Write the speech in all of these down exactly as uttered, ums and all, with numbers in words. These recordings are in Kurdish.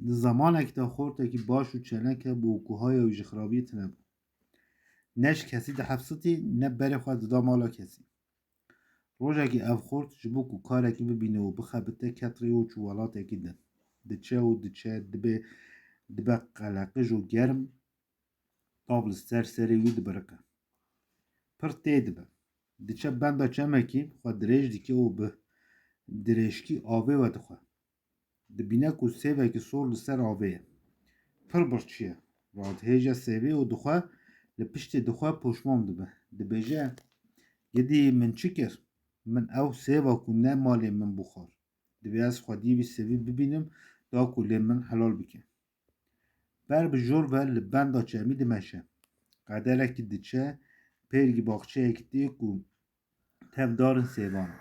Di zemanekî de xortekî baş û çenek hebû û ku haya wî ji xirabiyê tune bû. Ne ji kesî dihefsitî, ne berê xwe dida mala kesî. Rojekî ev xort ji bo ku karekî bibîne û bixebite, ket rê û çû welatekî din. Diçe û diçe, dibe, dibe qeleqij û germ, tav li ser serê wî dibiriqe. Pir tê dibe. Diçe benda çemekî, xwe dirêj dike û bi dirêjkî avê we dixwe. Dibîne ku sêvekî sor li ser avê ye. Pir birçî ye. Radihêje sêvê û dixwe, li piştê dixwe poşman dibe. Dibêje, Gidî min çi kir? Min ew sêva ku ne malê min bû xwar. Divê ez xwediyê vî sêvî bibînim, da ku lê min helal bike. Ber bi jor ve li benda çemî dimeşe. Qederekî diçe pêrgî baxçeyekî tê ku tev darên sêvan e.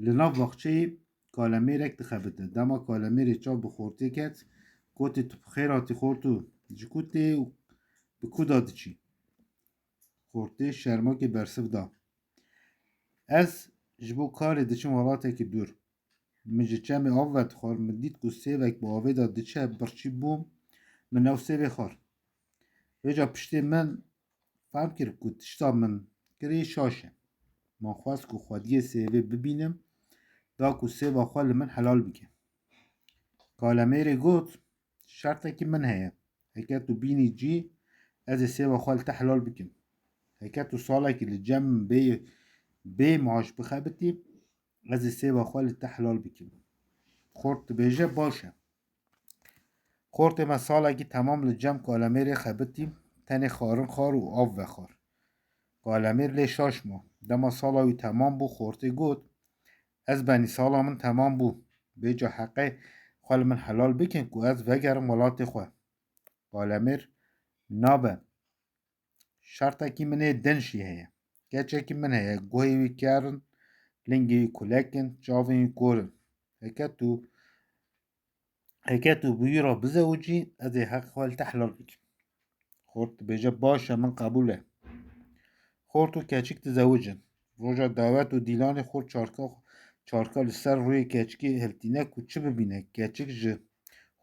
Li nav baxçeyê kalemêrek dixebite. Dema kalemêrê çav bi xortê ket, gotê, Tu bi xêr hatî xorto, ji ku tê û bi ku da diçî? Xortê şermokê bersiv da. Ez ji bo karê diçim welatekî dûr. Min ji çemê av vedixwar, min dît ku sêvek bi avê de diçe, birçî bûm, min ew sêvê xwar. Vêca piştê min fehm kir ku tişta min kirî şaş e. Min xwest ku xwediyê sêvê bibînim, da ku sêva xwe li min helal bike. Kalemêrê got, Şertekî min heye. Heke tu bînî cî, ez ê sêva xwe li te helal bikim. Heke tu salekî li cem min bê, bê maaş bixebitî, ez ê sêva xwe li te helal bikim. Xort dibêje, Baş e. Xortê me salekî temam li cem kalemêrê xebitî, tenê xwarin xwar û av vexwar. Kalemêr lê şaş ma. Dema sala wî temam bû, xortê got, Ez benî, sala min temam bû. Vêca heqê xwe li min helal bikin ku ez vegerim welatê xwe. Kalemêr, Nabe. Şertekî min ê din jî heye. Keçekî min heye, guhê wî ker in, lingê wî kulek in, çavên wî kor in. Heke tu, heke tu bi wî re bizewicî, ez ê heq xwe li te helal bikim. Xort dibêje, Baş e, min qebûl e. Xort û keçik dizewicin. Roja dawet û dîlanê xort çarka, çarka li ser rûyê keçikê hiltîne ku çi bibîne, keçik ji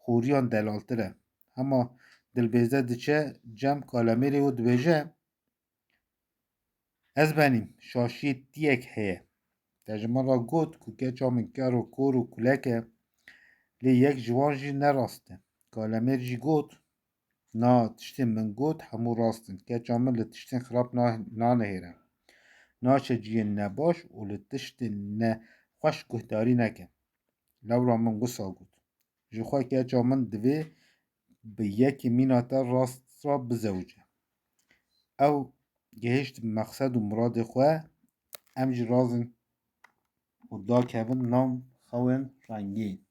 xoriyan delaltir e. Hema dilbêze diçe cem kalemêrê û dibêje, Ez benîm, şaşiyê tiyek heye. Te ji min re got ku keça min ker û kor û kulek e, lê yek ji wan jî ne rast e. Kalemêr jî got, Na, tiştên min got hemû rast in. Keça min li tiştên xirab na-, nanihêre. Naşe cihên nebaş û li tiştên nexweş guhdarî neke. Lewra min wisa got. Ji xwe keça min divê bi yekî mîna te rast ra bizewice. Ew gihişt mexsed û miradê xwe, em jî razin û dakevin nav xewên rengîn.